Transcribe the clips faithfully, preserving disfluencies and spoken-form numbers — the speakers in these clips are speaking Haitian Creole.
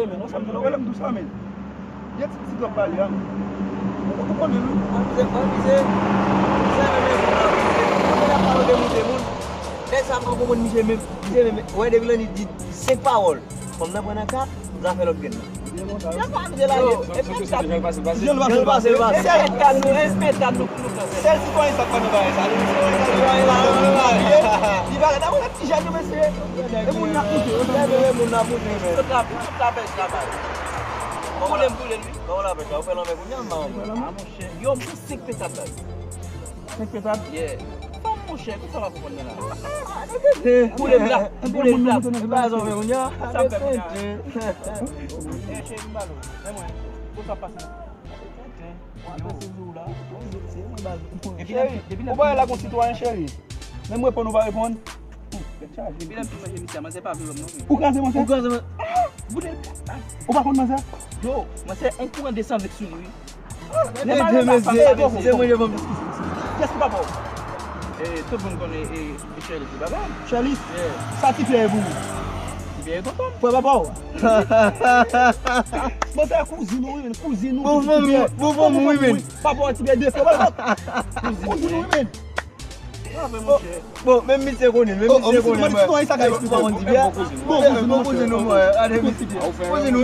Men non, sa m di w, wè lè m di w sa, men. Gen ti, ti dwòp pale a. Ou, ou konnen, wi. Abize, abize. Abize, men, men, moun abize. Ou konnen lè ap pale de moun, de moun. Nèg sa pa konprann misye menm. Misye menm, wè, depi Landy di senk pawòl. Fanm nan pran nan ka, zafè lòt grenn nan. Yo pa abize la, yo. E pa sa. Jan l pase, l pase. Jan l pase, l pase. Sèl kad nou, enspektab nou, nou pran. Sèl sitwayen sa k pa nan bagay sa. Li parèt avè ti jèn yo, mesye. E moun nan moute, yo. Gade, e moun nan moute, men. Tout la, tout la pèch la, bay. Ou konnen m boule l, wi. Kòman la pèch la? Ou fè lanmè kounye a, m pa konprann. Ah, monchè, yo, m pou senk petab, bay. Senk petab? Yeah. Fanm, monchè, kisa w ap konprann nan la? Boule l la, boule l la. E pa sa w fè kounye a? Sa m fè kounye a? Eh, cheri, m ba l ou. E mwen, pou sa pase. Yo. Cheri, ou pa wè la gon sitwayen, cheri. Menm reponn ou pa reponn. Tèt chaje. Epi lè m fin manje misye a, manzè pa vle wè m non. Ou kraze manzè? Ou kraze manzè. Boule l. Ou pa konn manzè? Yo, manzè, yon kouran desann vek sou li, wi. Mesye, mesye, mesye, mwen, yo ban m eskiz, mesye. Kiyès ki papa w? Eh, tout moun konnen, eh, Michel, se papa m. Charlie? Yeah. Sa ti frè pou ou? Ti frè tonton m. Frè papa w? Bon, se kouzin ou, wi, men, kouzin ou. Bon fanmi, bon fanmi, wi, men. Papa w ti frè de frè, wè. Kouzin ou, wi, men. Bon, menm misye konnen, menm misye konnen, mwen. Bon, kouzin nou, mwen, gade misye. Kouzin nou,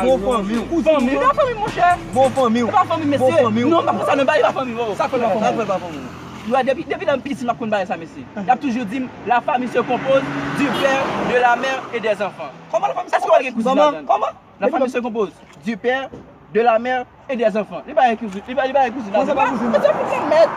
bon fanmi. Fanmi, pa fanmi, monchè. Bon fanmi. Pa fanmi, mesye. Non, pa konsa, non, pa fanmi, oh. Sa fè pa fanmi. Sa fè pa fanmi. Yo, depi, depi lè m piti, m ap konn bagay sa, mesye. Y ap toujou di m, la famille se compose du père, de la mère et des enfants. Kòman la famille se compose? Èske w gen kouzin ladan? Kòman? La famille se compose du père, de la mère et des enfants. Li pa gen kouzin, li pa, li pa gen kouzin ladan. Mwen se pa kouzin. Mwen se kouzin mèt.